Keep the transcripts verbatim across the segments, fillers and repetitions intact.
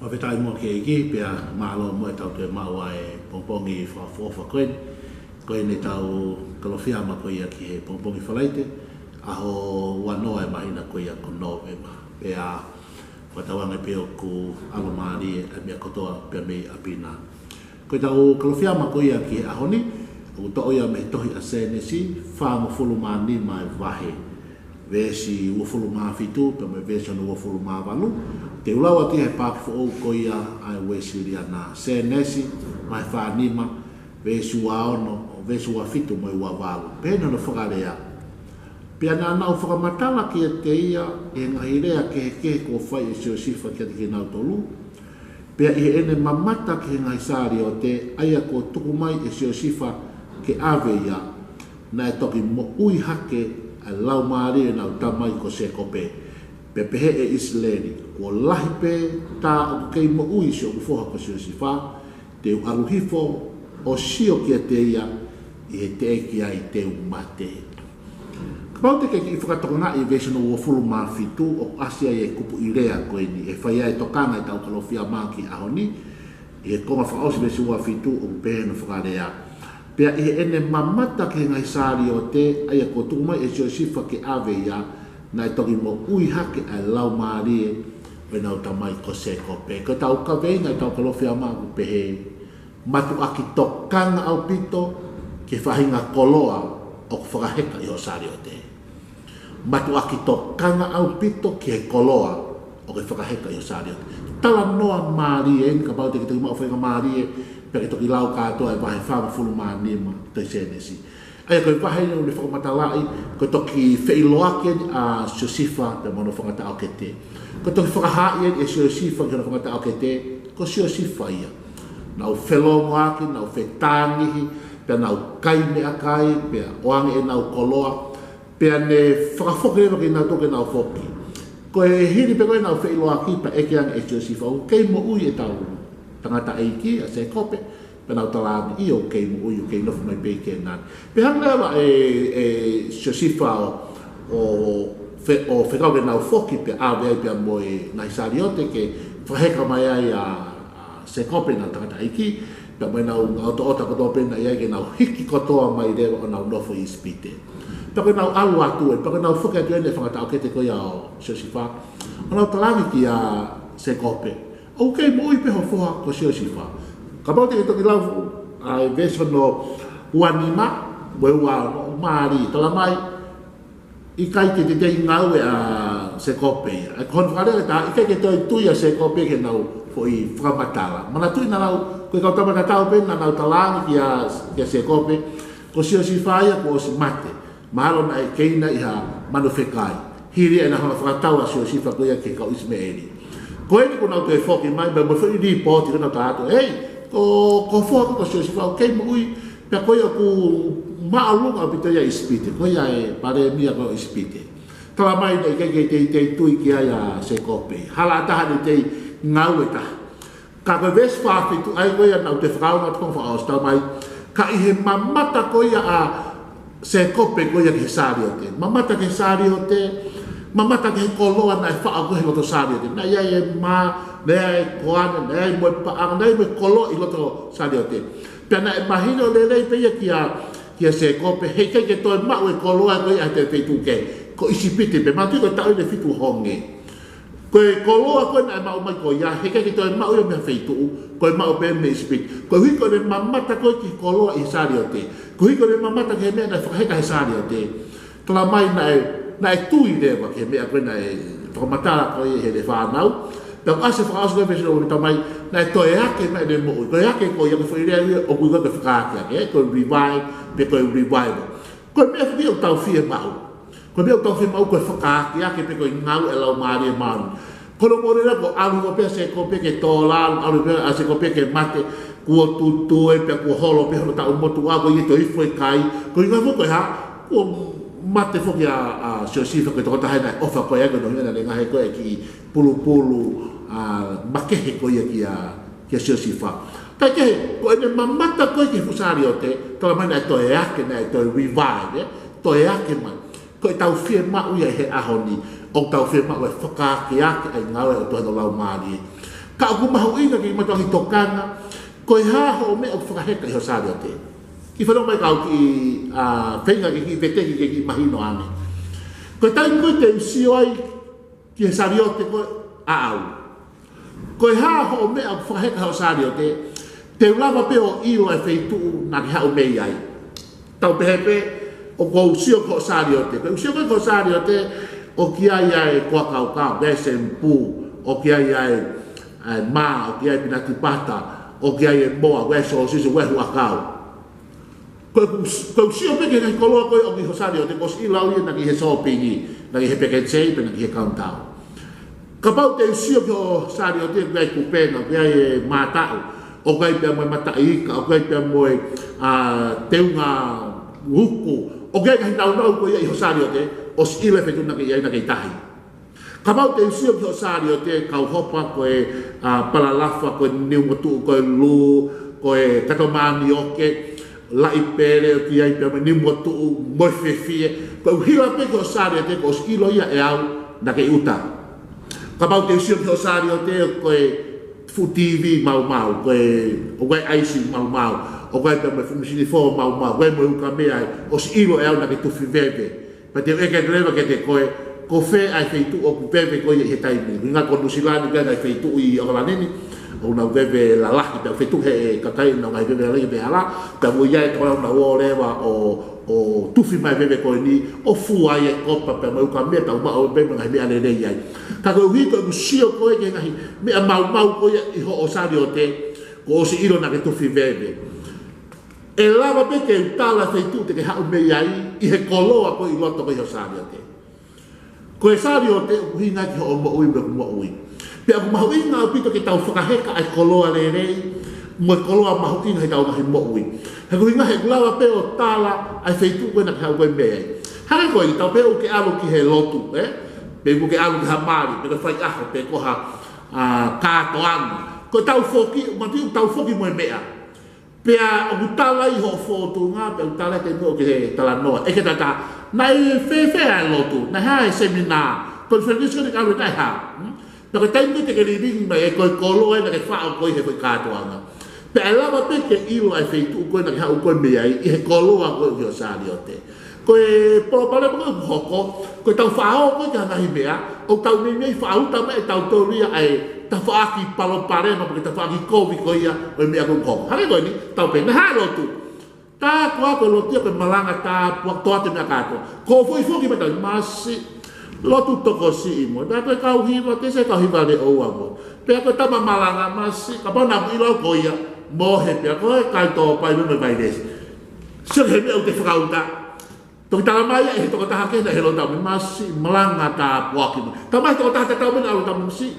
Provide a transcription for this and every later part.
Fakafetaʻi mo e ʻEiki, pea mālō mo ʻetau toe maʻu ʻa e pongipongi fakaʻofoʻofa ko eni. Ko eni ʻetau Kalofiama ko ia ki he pongipongi Falaite, ʻaho uanoa ʻo e māhina ko ia ko Nōvema. Pea fakatauange pē ʻoku ʻalomālie ʻa e meʻa kotoa pē mei ʻapi na. Ko ʻetau Kalofiama ko ia ki he ʻaho ni, ʻoku toʻo ia mei he tohi ʻa Sēnesi, fāngofulu mā nima ʻa e vahe, veesi uofulu mā fitu pea mo e veesi hono uofulu mā valu. Te u lau atu ia he paaki foʻou ko ia ʻa e Uēsiliana. Sēnesi, vahe fā nima, veesi ua ono, veesi ua fitu mo e ua valu. Pehē hono fakalea: Pea naʻa nau fakamatala kiate ia ʻi he ngaahi lea kehekehe kuo fai ʻe Siosifa kiate kinautolu. Pea ʻi heʻene mamata ki he ngaahi saliote, ʻa ia kuo tuku mai ʻe Siosifa ke ʻave ia, naʻe toki moʻui hake ʻa e laumālie ʻo ʻenau tamai ko Sēkope. Pea pehē ʻe ʻIsileli: Kuo lahi pē tā ʻoku kei moʻui siʻoku foha ko Siosifa, te u ʻalu hifo ʻo sio kiate ia, ʻi he teʻeki ai te u mate. Kapau te ke kiʻi fakatokangaʻi veesi hono uofulu mā fitu, ʻoku ʻasi ai e kupuʻi lea ko eni ʻe fai ai e tokanga ʻetau Kalofiama ki he ʻaho ni, ʻi he konga fakaʻosi veesi ua fitu, ʻoku pehē hono fakalea: Pea ʻi heʻene mamata ki he ngaahi saliote, ʻa ia kuo tuku mai ʻe Siosifa ke ʻave ia, naʻe toki moʻui hake ʻa e laumālie ʻo ʻenau tamai ko Sēkope. Ko ʻetau kaveinga ʻetau Kalofiama ʻoku pehē: Mātuʻaki tokanga ʻaupito ki he faʻahinga koloa ʻoku fakaheka ʻi hoʻo saliote. Mātuʻaki tokanga ʻaupito ki he koloa ʻoku fakaheka ʻi hoʻo saliote. Talanoa mālie eni, kapau te ke toki maʻu faingamālie, pea ke toki lau kātoa e vahe fāngofulu mā nima tohi Sēnesi. ʻA ia ko e vahe eni ʻoku ne fakamatalaʻi, ko e toki feʻiloaki eni ʻa Siosifa pea mo hono fanga taʻokete. Ko e toki fakahaaʻi eni ʻe Siosifa ki hono fanga taʻokete, ko Siosifa ia. Nau felōngoaki, nau fetāngihi, pea nau kai meʻakai, pea ʻoange ʻenau koloa, pea ne fakafoki leva kinautolu ke nau foki. Ko e hili pē ko ē ʻenau feʻiloaki, pea ʻeke ange ʻe Siosifa: ʻOku kei moʻui ʻetau tangataʻeiki, ʻa Sēkope? Pea nau talaange: ʻIo, ʻoku kei moʻui, ʻoku kei nofo mai pē ʻi Kēnani. Pea hanga leva ʻe, ʻe Siosifa ʻo, ʻo fe-, ʻo fekau ke nau foki pea ʻave ai pea mo e ngaahi saliote ke fakaheka mai ai ʻa, ʻa Sēkope ʻenau tangataʻeiki, pea mo ʻenau ngaahi ʻotoʻota kotoa pē naʻe ʻi ai, ke nau hiki kotoa mai leva ʻo nau nofo ʻi ʻIsipite. Pea ko ʻenau ʻalu atu ē, pea ko ʻenau foki atu eni e fanga taʻokete ko ia ʻo Siosifa, ʻo nau talaange kia Sēkope: ʻOku kei moʻui pē ho foha ko Siosifa? Kapau te ke toki lau ʻa e veesi hono ua nima mo e ua ono, mālie, talamai: ʻIkai ke teitei ngāue ʻa Sēkope ia. ʻA ia ko hono fakalea ʻe taha, ʻikai ke toe tui ʻa Sēkope ki heʻenau foʻi fakamatala. Manatuʻi naʻa nau, ko e kau tama tatau pē naʻa nau talaange kia, kia Sēkope, ko Siosifa ia kuo ʻosi mate. Mahalo naʻe keina ʻi ha manu fekai. Hili ʻenau hanga fakatau ʻa Siosifa ko ia ki he kau ʻIsimeli. Ko eni kuo nau toe foki mai, pea mo e foʻi lipooti ko ē naʻa nau tala atu: Hei, ko, ko ho foha ko Siosifa, ʻoku kei moʻui, pea ko ia ʻoku māʻolunga ʻaupito ia ʻi ʻIsipite, ko ia e palēmia ko ē ʻo ʻIsipite. Talamai naʻe ʻikai ke teitei tui ki ai ʻa Sēkope. Hala ʻe taha naʻe teitei ngāue ʻe taha. Ka ko e veesi fā fitu, ʻa ia ko ia naʻa ku toe fakaongo atu ki he konga fakaʻosi, talamai: Ka ʻi he mamata ko ia ʻa Sēkope ko ia ki he saliote. Mamata ki he saliote, mamata ki he koloa naʻe faʻo ko ē he loto saliote. Naʻe ʻi ai e mā, naʻe ʻi ai e koane, naʻe ʻi ai mo e paʻanga, naʻe ʻi ai mo e koloa ʻi loto saliote. Pea naʻe mahino lelei pē ia kia, kia Sēkope, heʻikai ke toe maʻu e koloa ko ia ʻi ha toe feituʻu kehe. Ko ʻIsipite pē, manatuʻi ko e taʻu ʻeni ʻe fitu honge. Ko e koloa ko ē naʻe maʻu mai ko ia, heʻikai ke toe maʻu ia mei ha feituʻu, ko e maʻu pē mei ʻIsipite. Koeʻuhi ko ʻene mamata ko ē ki he koloa ʻi he saliote. Koeʻuhi ko ʻene mamata ki he meʻa naʻe fakaheka he saliote. Talamai naʻe, naʻe tui leva ki he meʻa ko ē naʻe fakamatala ko ē ʻe he fānau. Pea ʻoku ʻasi fakaʻosi ko ē veesi ʻo talamai naʻe toe ake mai ʻene moʻui. Ko e ake ko ia ko e foʻi lea ia ʻoku ui ko e fakaakeake, ē, ko e revive, pe ko e revival. Ko e meʻa foki ʻoku tau fiemaʻu. Ko e meʻa ʻoku tau fiemaʻu ko e fakaakeake pe ko e ngāue ʻa e Laumālie Māʻoniʻoni. Ko hono moʻoni leva kuo ʻalu hifo pē ʻa Sēkope ke tō lalo, ʻalu pē ʻa Sēkope ke mate, kuo tutue pea kuo holo pē hono taʻu motuʻa, ko ia toe hifo e kai. Ko e ʻuhinga foki ko e hā, kuo mate foki ʻa, ʻa Siosifa ko e tokotaha naʻe ʻofa ko ē, ko hono ʻuhinga naʻa ne ngaohi ko ē e kiʻi pulupulu, ʻa, makehe ko ia kia, kia Siosifa. Kae kehe, ko ʻene mamata ko ē ki he fuʻu saliote, talamai naʻe toe ake, naʻe toe revive, ē? Toe ake mai. Ko ʻetau fiemaʻu ia he ʻaho ni, ʻoku tau fiemaʻu e fakaakeake ʻa e ngāue ʻa e ʻOtua hono Laumālie. Ka ʻoku mahuʻinga ke mātuʻaki tokanga, ko e hā hoʻo meʻa ʻoku fakaheka ʻi hoʻo saliote. Kiʻi fanongo mai kau kiʻi, ʻa, feinga ke kiʻi veteki ke kiʻi mahino ange. Ko e taimi ko ē te u sio ai ki he saliote ko ē ʻaʻau. Ko e hā hoʻo meʻa ʻoku fakaheka hoʻo saliote, te u lava pē ʻo ʻilo ʻa e feituʻu naʻa ke haʻu mei ai. Tau pehē pē, ʻoku ou sio ki hoʻo saliote. Ko e sio ko ē ki hoʻo saliote, ʻoku ʻi ai ʻa e koa kaukau, ʻoku ʻi ai e semipū, ʻoku ʻi ai ʻa e, ʻa e mā, ʻoku ʻi ai e pinati pata, ʻoku ʻi ai e moa, ʻoku ʻi ai e sōsisi, ʻoku ʻi ai e huʻakau. Ko ʻeku, ko ʻeku sio pē ki he ngaahi koloa ko ē ʻoku ʻi hoʻo saliote, kuo ʻosi ʻilo au ia naʻa ke ʻi he sōpingi, naʻa ke ʻi he peketei, pe naʻa ke ʻi he kaunitao. Kapau te u sio ki hoʻo saliote, ʻoku ʻi ai e kupena, ʻoku ʻi ai e mātaʻu, ʻoku ʻi ai pea mo e mataʻi ika, ʻoku ʻi ai pea mo e, ʻa, teunga uku, ʻoku ʻi ai e ngaahi nāunau ko ia ʻi hoʻo saliote, kuo ʻosi ʻilo e feituʻu naʻa ke ʻi ai, naʻa ke ʻi tahi. Kapau te u sio ki hoʻo saliote, kau hopa ko e, ʻa, palalafa, ko e niu motuʻu, ko e lū, ko e kato manioke, laʻi pele, ʻoku ʻi ai pea mo e niu motuʻu, mo e fiefie, ko ʻeku hila pē ki hoʻo saliote, kuo ʻosi ʻilo ia ʻe au naʻa ke ʻi ʻuta. Kapau te u sio ki hoʻo saliote, ko e fuʻu TV maumau, ko e, ʻoku ʻi ai e ʻaisi maumau, ʻoku ʻi ai pea mo e fuʻu misini fō maumau, ʻoku ʻi ai mo e ukamea, kuo ʻosi ʻilo ʻe au naʻa ke tufi veve. Pea te u ʻeke atu leva kiate koe, ko fē ʻa e feituʻu ʻoku veve ko ia ʻi he taimi ni. Ko e ʻuhinga ko Nuʻusila ni, ʻoku ʻi ai e ngaahi feituʻu ʻi ʻAokalani ni ʻoku nau veve lalahi, pea feituʻu he kakai ʻoku nau ngaahi veve lalahi pē hala, pea mo ia e tokolahi ʻoku nau ō leva ʻo, ʻo tufi mai e veve ko eni, ʻo fua ai e kopa pea mo e ukamea, pea ʻoku maʻu pē mo e ngaahi meʻa lelei ai. Ka koeʻuhi ko ʻeku sio ko ē ki he ngaahi meʻa maumau ko ia ʻi hoʻo saliote, kuo ʻosi ʻilo naʻa ke tufi veve. ʻE lava pē ke u tala e feituʻu te ke haʻu mei ai ʻi he koloa ko ē ʻi loto ko ē ʻi hoʻo saliote. Ko e saliote ʻoku ʻuhinga ki hoʻo moʻui mo ʻeku moʻui. Pea ʻoku mahuʻinga ʻaupito ke tau fakaheka ʻa e koloa lelei mo e koloa mahuʻinga heʻetau ngaahi moʻui. He ko e ʻuhinga he ʻoku lava pē ʻo tala ʻa e feituʻu ko ē naʻa ke haʻu ko ē mei ai. Hangē ko eni, tau pehē ʻoku ke ʻalu ki he lotu, ē? Pe ʻoku ke ʻalu ki ha mali, pe ko e faiʻaho, pe ko ha, ʻa, kātoanga. Ko ʻetau foki, manatuʻi ʻoku tau foki mo e meʻa. Pea ʻoku tala ʻi hoʻo fōtunga, pea ʻoku tala ʻi he taimi ʻoku ke talanoa. ʻEke tata, naʻe fēfē ʻa e lotu, naʻe hā e seminā, konifelenisi ko eni naʻe ʻalu ai, naʻe hā. Hmm? Pea ko e taimi ko ē te ke lilingi mai, ʻe ko e koloa ia naʻa ke faʻo ko ē he foʻi kātoanga. Pea ʻe lava pē ke ʻilo ʻa e feituʻu ko ē naʻa ke haʻu ko ē mei ai, ʻi he koloa ko ē ʻi hoʻo saliote. Ko e palopalema ko ē ʻoku hoko, ko ʻetau faʻa ō ko ē ki ha ngaahi meʻa, ʻoku tau meimei faʻa uta mai ʻe tautolu ia ʻa e tafaʻaki palopalema, pe ko e tafaʻaki kovi ko ia ʻo e meʻa ko ē ʻoku hoko. Hangē ko eni, tau pehē, naʻe hā e lotu. Tā koā ko e lotu ia ko e malanga tāpuaki, toʻo atu e meʻa kātoa. Ko e foʻi foki mai tau, masiʻi, lotu tokosiʻi mo. Pea ko e kau hiva, te se kau hiva leʻo ua mo. Pea ko e tama malanga, masiʻi, kapau naʻa ku ʻilo au ko ia, mohe pea ko e kai tōpai mo e vailesi. Sio he meʻa ʻoku te fakauta. Toki tala mai ia ʻe he tokotaha kehe naʻe ʻi he lotu, masiʻi malanga tāpuaki mo. Tala mai tokotaha tatau mo ʻene ʻalu, tala mai masiʻi,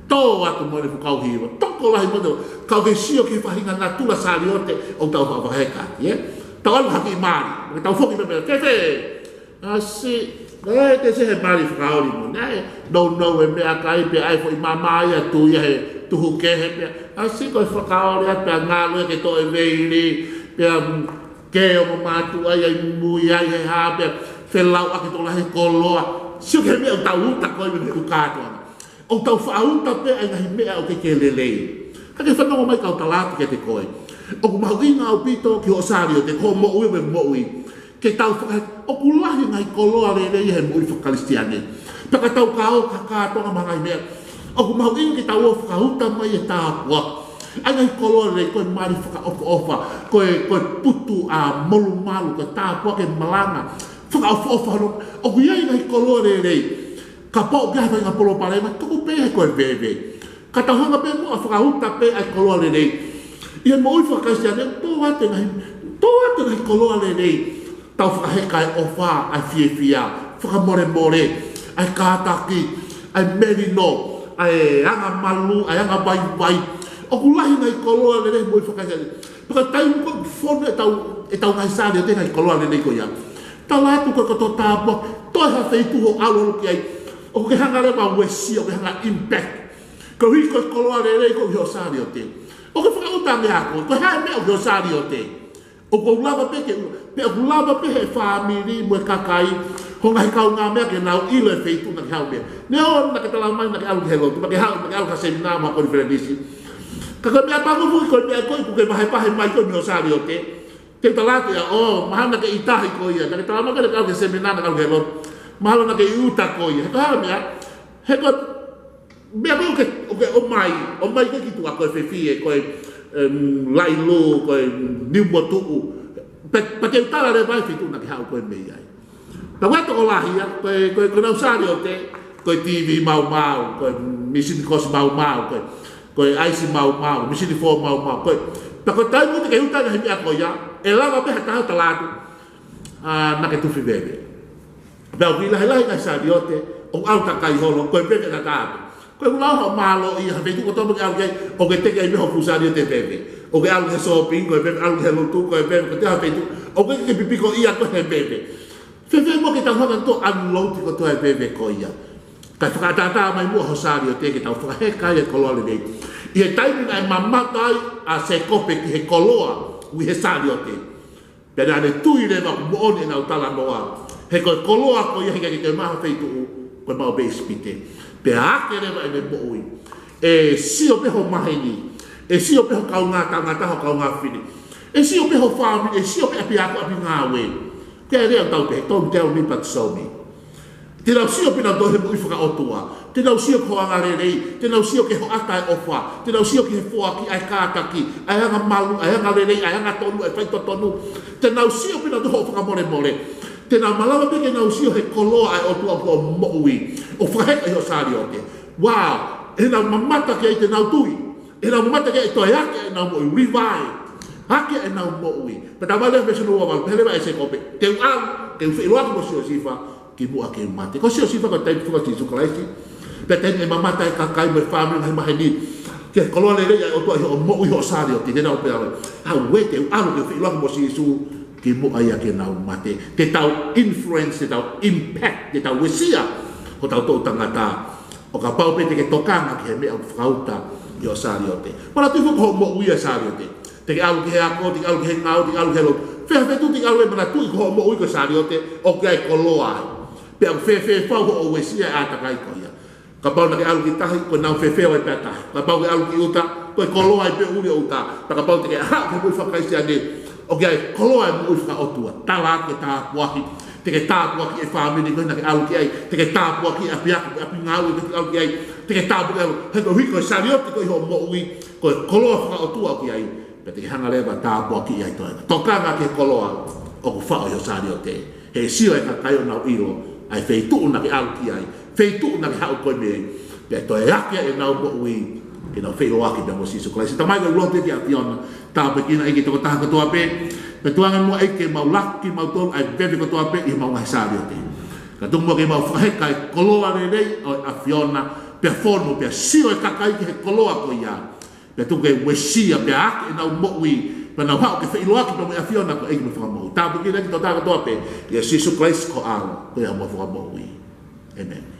toʻo atu mo ʻene fuʻu kau hiva. Tokolahi mo ʻene, ka ʻoku ke sio ki he faʻahinga natula saliote ʻoku tau faʻa fakaheka, ē? Tau ʻalu ha kiʻi mali, mo ke tau foki pē mei ai, fēfē? Masiʻi, ē, te se he mali fakaoli mo. Naʻe nounou e meʻakai pea ʻai foʻi mama ia, tui ia he tuhu kehe pea. Masiʻi, ko e fakaoli atu pea ngalo ia ke toʻo e veili, pea, mm, ke o mo mātuʻa ia ʻi mui ai he hā pea, felauʻaki tokolahi e koloa. Sio ki he meʻa ʻoku tau uta ko ē mei he kātoanga. ʻOku tau faʻa uta pē ʻa e ngaahi meʻa ʻoku ʻikai ke lelei. Ka ke fanongo mai kau tala atu kiate koe. ʻOku mahuʻinga ʻaupito ki hoʻo saliote, ko hoʻo moʻui mo ʻeku moʻui. Ke tau faka-, ʻoku lahi e ngaahi koloa lelei he moʻui faka-Kalisitiane. Pea ka tau ka ō ki ha kātoanga mo ha ngaahi meʻa, ʻoku mahuʻinga ke tau ō fakauta mai e tāpuaki. ʻA e ngaahi koloa lelei, ko e mali fakaʻofoʻofa, ko e, ko e putu ʻa molumalu, ko e tāpuaki e malanga fakaʻofoʻofa hono, ʻoku ʻi ai e ngaahi koloa lelei. Kapau ʻoku ʻi ai ha faʻahinga palopalema, tuku pē ia he ko e veve. Ka tau hanga pē muʻa ʻo fakauta pē ʻa e koloa lelei. ʻI he moʻui faka-Kalisitiane, toʻo atu e ngaahi, toʻo atu e ngaahi koloa lelei. Tau fakaheka ʻa e ʻofa, ʻa e fiefia, fakamolemole, ʻa e kātaki, ʻa e melino, ʻa e angamalū, ʻa e angavaivai. ʻOku lahi e ngaahi koloa lelei he moʻui faka-Kalisitiane. Pea ka taimi ko ē ʻoku fonu ʻetau, ʻetau ngaahi saliote he ngaahi koloa lelei ko ia. Tala atu ko e koto tāpuaki, toe ha feituʻu hoʻo ʻalu ki ai. ʻOku ke hanga leva ʻo uesia, ʻoku ke hanga ʻo impact. Koeʻuhi ko e koloa lelei ko ē ʻi hoʻo saliote. ʻOku ke fakauta ange ʻa koe, ko e hā e meʻa ʻoku ʻi hoʻo saliote. ʻOku ou lava pē ke, pea ʻoku lava pē he fāmili mo e kakai, Ko e ngaahi kaungāmeʻa ke nau ʻilo e feituʻu naʻa ke haʻu mei ai. Neongo naʻa ke talamai naʻa ke ʻalu ki he lotu, naʻa ke haʻu, naʻa ke ʻalu ki he semina mo e konifelenisi. Ka ko e meʻapango foki ko e meʻa ko ē ʻoku ke vahevahe mai ko ē mei hoʻo saliote. Te u tala atu ia, ʻo, mahalo naʻa ke ʻi tahi ko ia. Naʻa ke talamai naʻa ke ʻalu ki he semina, naʻa ke ʻalu ki he lotu. Mahalo naʻa ke ʻi ʻuta ko ia. He ko e hā e meʻa? He ko e meʻa ko ē ʻoku ke, ʻoku ke ʻomai, ʻomai ko ē ki tuʻa ko e fefie, ko e, em, Laʻilū, ko e Niumotuʻu. Pea, pea te u tala leva e feituʻu naʻa ke haʻu ko ē mei ai. Pea ko e tokolahi ia, ko e, ko e, ko ʻenau saliote, ko e TV maumau, ko e misini kosi maumau, ko e, ko e ʻaisi maumau, misini fō maumau, ko e, pea ko e taimi ko ē te ke ʻuta he meʻa ko ia, ʻe lava pē ha taha ʻo tala atu, ʻa, naʻa ke tufi veve. Pea ʻoku ʻi ai e lahilahi e ngaahi saliote, ʻoku ʻalu takai holo, ko e veve ʻataʻatā pē. Ko e ʻuhinga hoʻo mālō ʻi ha feituʻu kotoa pē ʻoku ke ʻalu ki ai, ʻoku ke teke ai mei hoʻo fuʻu saliote e veve. ʻOku ke ʻalu ki he shopping, ko e veve, ʻalu ki he lotu, ko e veve, ko e hā e feituʻu, ʻoku ke pipiko ia ko e veve. Fēfē muʻa ke tau hanga ʻo unload kotoa e veve ko ia, kae fakaʻataʻatā mai muʻa hoʻo saliote ke tau fakaheka ai e koloa lelei. ʻI he taimi naʻe mamata ai ʻa Sēkope ki he koloa ʻoku ʻi he saliote, pea naʻa ne tui leva ʻoku moʻoni ʻenau talanoa. He ko e koloa ko ia he ʻikai ke toe maʻu ha feituʻu, ko e maʻu pē ʻi ʻIsipite. Pea ake leva ʻene moʻui. ʻE sio pē hoʻo maheni, ʻe sio pē hoʻo kaungā tangata, hoʻo kaungā fefine, ʻe sio pē hoʻo fāmili, ʻe sio pē ʻapiako, ʻapi ngāue. Te u lea atu pē, don't tell me but show me. Te nau sio pē nautolu he moʻui fakaʻotua. Te nau sio ki hoʻo angalelei, te nau sio ki hoʻo ʻata e ʻofa, te nau sio ki he foaki ʻa e kātaki, ʻa e anga malu, ʻa e anga lelei, ʻa e anga tonu, ʻa e faitotonu. Te nau sio pē nautolu hoʻo fakamolemole. Te nau malava pē ke nau sio he koloa ʻa e ʻOtua ʻi hoʻo moʻui, ʻo fakaheka ʻi hoʻo saliote. Wow, ʻenau mamata ki ai te nau tui. ʻEnau mamata ki ai ʻe toe ake ʻenau moʻui, revive. Ake ʻenau moʻui. Pea talamai leva mei he veesi hono ua valu, pehē leva ʻe Sēkope, te u ʻalu, te u feʻiloaki mo Siosifa kimuʻa ke u mate. Ko Siosifa ko e taipe foki ʻo Sīsū Kalaisi. Pea taimi ʻe mamata ai e kakai mo e fāmili, ngaahi maheni, ki he koloa lelei ʻa e ʻOtua ʻi hoʻo moʻui, hoʻo saliote, te nau pehē leva, ʻauē, te u ʻalu ke u feʻiloaki mo Sīsū kimuʻa ia ke nau mate. Te tau influence, te tau impact, te tau uesia hotau toʻu tangata, ʻo kapau pē te ke tokanga ki he meʻa ʻoku fakauta ʻi hoʻo saliote. Manatuʻi foki ko hoʻo moʻui ʻa e saliote. Te ke ʻalu ki he ako, te ke ʻalu ki he ngāue, te ke ʻalu ki he lotu. Fē ha feituʻu te ke ʻalu ai, manatuʻi ko hoʻo moʻui ko e saliote, ʻoku ʻi ai e koloa ai. Pea ʻoku fēfē fau hoʻo uesia e ʻātakai ko ia. Kapau naʻa ke ʻalu ki tahi, ko ʻenau fēfē ʻo e pea tahi. Kapau ke ʻalu ki ʻuta, ko e koloa ai pē ʻuli ʻo ʻuta. Pea kapau te ke haʻu ki he moʻui faka-Kalisitiane, ʻoku ʻi ai e koloa e moʻui fakaʻotua. Tala atu ke tāpuaki. Te ke tāpuaki e fāmili ko ē naʻa ke ʻalu ki ai. Te ke tāpuaki e ʻapiako, ʻapi ngāue ko ē te ke ʻalu ki ai. Te ke tāpuaki ʻalu. He koeʻuhi ko e saliote ko ē ʻi hoʻo moʻui, ko e koloa fakaʻotua ʻoku ʻi ai. Pea te ke hanga leva ʻo tāpuakiʻi ai e toenga. Tokanga ki he koloa ʻoku faʻo ʻi hoʻo saliote. He ʻe sio e kakai ʻo nau ʻilo ʻa e feituʻu naʻa ke ʻalu ki ai, feituʻu naʻa ke haʻu ko ē mei ai. Pea toe ake ʻenau moʻui ke nau feʻiloaki pea mo Sīsū Kalaisi. Tamai, ko e lotu ki he ʻAfiona, tāpuekina ʻEiki e tokotaha kotoa pē. Pea tuku ange muʻa ʻEiki ke mau laka kimautolu ʻa e veve kotoa pē ʻi heʻemau ngaahi saliote. Kae tuku muʻa ke mau fakaheka e koloa lelei ʻo e ʻAfiona, pea fonu, pea sio e kakai ki he koloa ko ia. Pea tuku ke uesia, pea ake ʻenau moʻui, pea nau haʻu ke feʻiloaki pea mo e ʻAfiona ko e ʻEiki mo e Fakamoʻui. Tāpuekina ʻEiki e tokotaha kotoa pē, ʻia Sīsū Kalaisi ko ho ʻAlo, ko homau Fakamoʻui. ʻĒmeni.